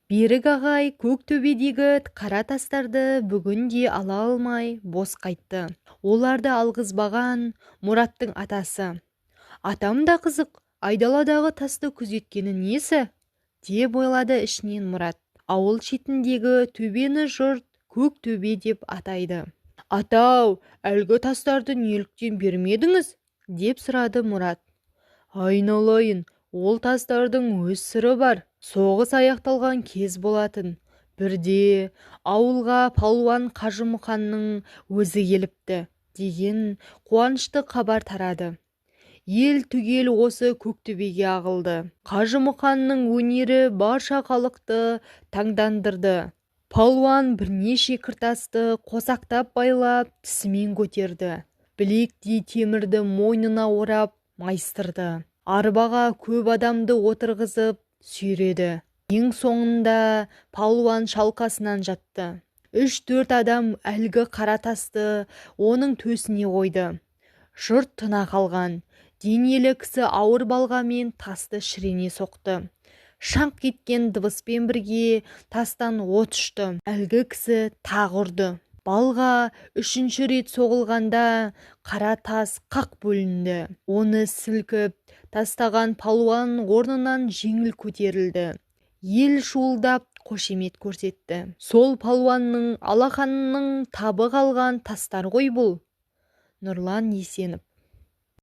Берік ағай көк төбедегі қара тастарды бүгін де ала алмай бос қайтты. Оларды алғызбаған Мұраттың атасы. Атам да қызық, айдаладағы тасты күзеткені несі? Деп ойлады ішінен Мұрат. Ауыл шетіндегі төбені жұрт көк төбе деп атайды. Атау, әлгі тастарды неліктен бермедіңіз? Деп сұрады Мұрат. Айналайын, ол тастардың өз сыры бар. Соғыс аяқталған кез болатын. Бірде ауылға палуан Қажымұқанның өзі келіпті деген қуанышты хабар тарады. Ел түгел осы Көктөбеге ағылды. Қажымұқанның өнері барша халықты таңдандырды. Палуан бірнеше кіртасты қосақтап байлап, тісімен көтерді. Білектей темірді мойнына орап майыстырды. Арбаға көп адамды отырғызып сүйреді. Ең соңында палуан шалқасынан жатты. Үш-төрт адам әлгі қара тасты оның төсіне қойды. Жұрт тына қалған. Денелі кісі ауыр балғамен тасты шірене соқты. Шаңқ еткен дыбыспен бірге тастан от ұшты. Әлгі кісі тағы ұрды. Балға үшінші рет соғылғанда қара тас қақ бөлінді. Оны сілкіп тастаған палуан орнынан жеңіл көтерілді. Ел шуылдап қошемет көрсетті. Сол палуанның алақанының табы қалған тастар ғой бұл. Нұрлан Есенов.